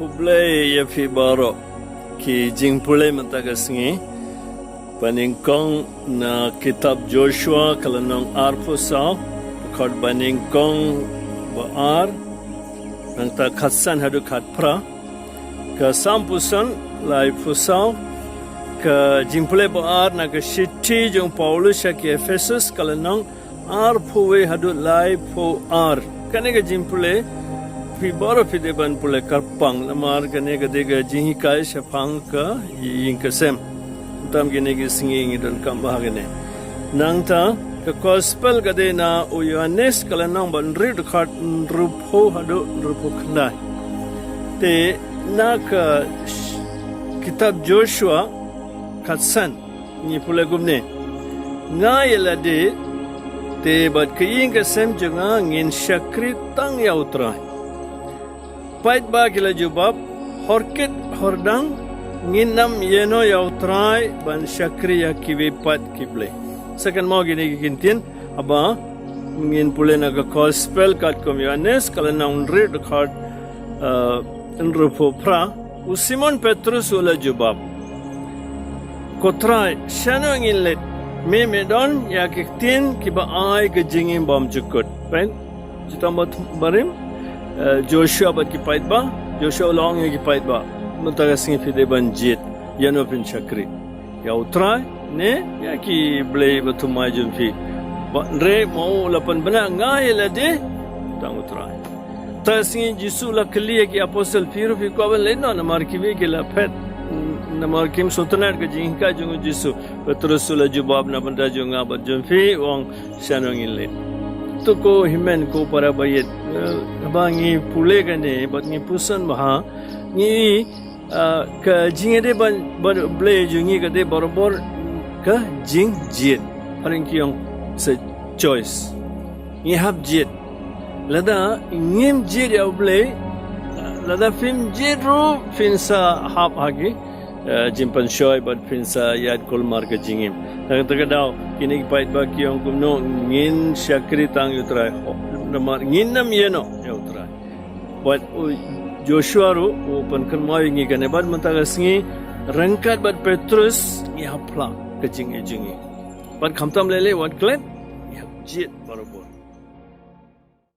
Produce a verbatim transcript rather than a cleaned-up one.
Khublei ïa phi baroh ki jingpule mynta ka sngi. Ba nyngkong na kitab Joshua ka lynnong arphew saw, dkhot ba nyngkong, ba ar, nangta khatsan haduh khatphra. Ka Salm phew san, laiphew saw. Ka jingpule ba ar na ka shithi jong u Paulus sha ki Ephesus ka lynnong arphew wei haduh laiphew ar. Kane ka jingpule, phi baroh phi dei ban pule kyrpang, namar kane ka dei ka jinghikai shaphang ka ïing ka sem. Khamtam kine ki sngi ngi donkam bha kane. Nangta ka gospel ka dei na u Ïoannis ka lynnong ba hynriew, dkhot hynriewphew haduh hynriewphew khyndai. Te na ka sh-, kitab Joshua khatsan, ngi pule kumne: Nga ïa lade, te bad ka ïing ka sem jong nga ngin shakri tang ïa U Trai. Paidbah ki la jubab: Horkit hordang, ngin ym ïehnoh ïa U Trai ban shakri ïa kiwei pat ki blei. Sa kynmaw kine ki kyntien haba ngin pule na ka gospel katkum u Ïoannis ka lynnong hynriew, dkhot, eh, hynriewphew phra. U Simon Petrus u la jubab: Ko Trai, shano ngin leit? Me me don ïa ki ktien kiba ai ka jingim bymjukut. Peit, jingthoh barim, eh, Joshua bad ki paidbah, Joshua u la ong ïa ki paidbah: Mynta ka sngi phi dei ban jied, ïano phin shakri, ïa U Trai ne ïa ki blei ba thymmai jong phi? Bad hynrei ma u la pynbna: Nga ïa lade, tang U Trai. Mynta ka sngi Jisu u la kylli ïa ki apostle: Phi ruh phi kwah ban leit noh? Namar kiwei ki la phet, namar kim sngewtynnat ka jinghikai jong u Jisu. Petrus u la jubab: Na bynta jong nga bad jong phi, u ong, shano ngin leit? To ko hynmen ko para baieit, eh, haba ngi pule kane bad ngi pyrshang bha, ngi, ah, ka jingïadei bad, bad U Blei jong ngi ka dei barabor ka jingjied. Phareng ki ong, it's a choice. Ngi hap jied. Lada ngim jied ïa U Blei, lada phim jied ruh phin sa hap ha ki, eh, jingpynshoi bad phin sa ïaid kulmar ka jingim. Te kata ka daw kine ki paidbah ki ong kumno: Ngin shakri tang ïa U Trai. Namar ngin ym ïehnoh ïa U Trai. Bad u Joshua ruh u pynkynmaw ïa ngi kane. Bad mynta ka sngi ryngkat bad Petrus ngi hap phla ka jingïeit jong ngi. Bad khamtam lei lei, wat klet, ngi hap jied barabor.